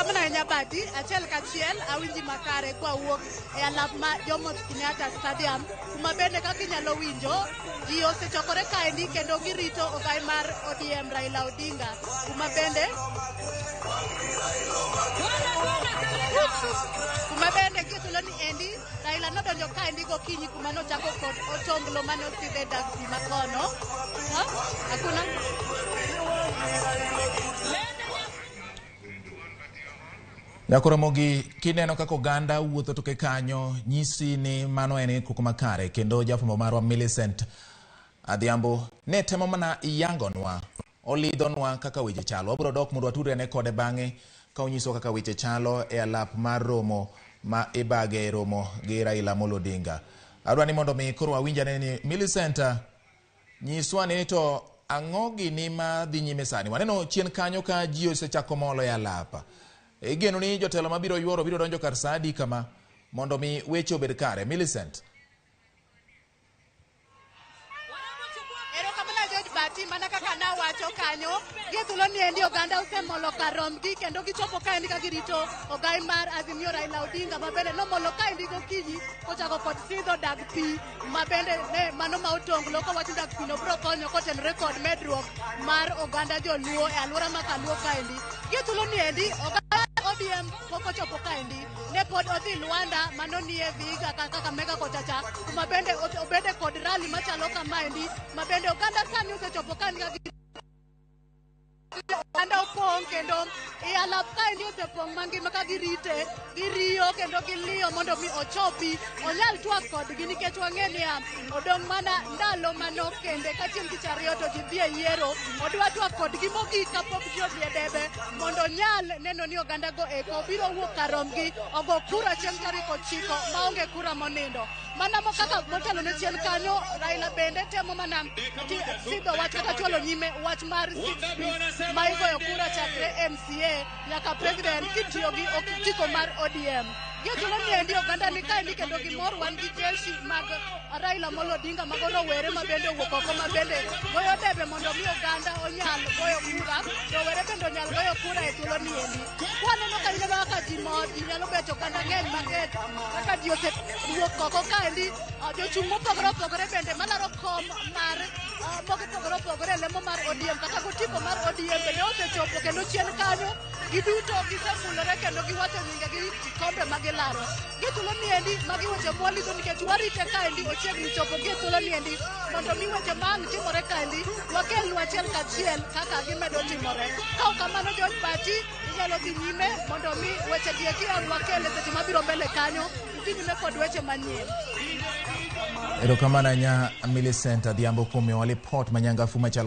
Erokamano ahinya Badi, achiel kachiel awinji makare kwawuok e alap ma Jomo Kenyatta Stadium, kuma bende kaka inyalo winjo ji osechokore kaendi kendo girito ogai mar ODM Raila Odinga, kuma bende gie thuolo ni endi Raila nodonjo kaendi gokinyi, kuma nochako kod otonglo mane osidhe dag pi makono. Ha? Hakuna. Nyakoromogi kineno kaka oganda wuotho toke kanyo, nyisi ni mano en ikruok makare, kendo jafwambo marwa Millicent Adhiambo ne temo mana yangonwa, olidhonwa kaka weche chalo. Wabiro dok mondo watudre ane kode bang'e ka onyiso kaka weche chalo e alap mar romo ma ibage romo gi Raila Amolo Odinga. Adwa ni mondo mi koro wawinj ane ni Millicent, nyiswa ni to ang'o gini ma dhi nyime sani. Waneno chien kanyo ka ji osechako molo e alap. Igeno ni jotelo mabiro yuoro biro donjo kar saa adi kama mondo mi weche obed kare. Millicent. Erokamano, George Bati. Mana kaka nawacho kanyo, gie thuolo ni endi oganda osemolo kar romgi kendo gichopo kaendi ka girito ogai mar Azimio Raila Odinga, ma bende nomolo kaendi gokinyi kochako kod sidho dag pi, ma bende ne mano ma otonglo kowacho dag pi no biro konyo kotenore kod medruok mar oganda joluo e alwora ma kaluo kaendi. Gie thuolo ni endi oganda ODM pok ochopo kaendi, ne pod odhi Luanda mano nie Vihiga Kakamega kochacha, kuma bende obede kod rally machalo kamaendi, ma bende oganda sani osechopo kaendi ka oganda opong' kendo i alap kaendi osepong' mangima ka girite, giriyo kendo giliyo mondo mi ochopi onyal twak kodgi, nikech wang'e niya odong' mana ndalo manok kende ka chieng' tich ariyo to ji dhi e yiero. Odwa twak kodgi mogik kapok ji odhi e debe mondo onyal neno ni oganda go eko biro wuok kar romgi ogo kura chieng' tarik 9 maonge kura monindo. Mana mo kaka motelo ne chien kanyo, Raila bende temo mana sidho wach kata chwalo nyime wach mar 6 ma igoyo kura chakre MCA nyaka president kitiyo gi otiko mar ODM. Gie thuolo ni endi oganda ni kaendi kendo gimor. Wan gi jeshi mag Raila Amolo Odinga, mago rowere ma bende owuok oko, ma bende goyo debe mondo mi oganda onyal goyo kura, rowere bende onyal goyo kura e thuolo ni endi. Kwaneno ka ineno kaka ji mor, ji nyalo bet oganda ng'eny makech kaka ji osewuok oko kaendi. Jochung' mopogore opogore bende malaro kom mar mopogore opogore e lemo mar ODM kata gotiko mar ODM bende osechopo, kendo chien kanyo giduto gisefulore kendo giwacho nyingegi, kombe ma gilaro. Gie thuolo ni endi magi weche mwalidho nikech warite kaendi, ochiegni chopo gie thuolo ni endi mondo mi weche ma ang' timore kaendi wakelnu achiel kachiel kaka gimedo timore. Ka ok kamano, George Bati, inyalo dhi nyime mondo mi weche gi eki ang' wakel e seche mabiro mbele kanyo, idhi nyime kod weche manyien. Erokamano ahinya, Millicent Adhiambo, kuom miyowa lipot manyangafu machal.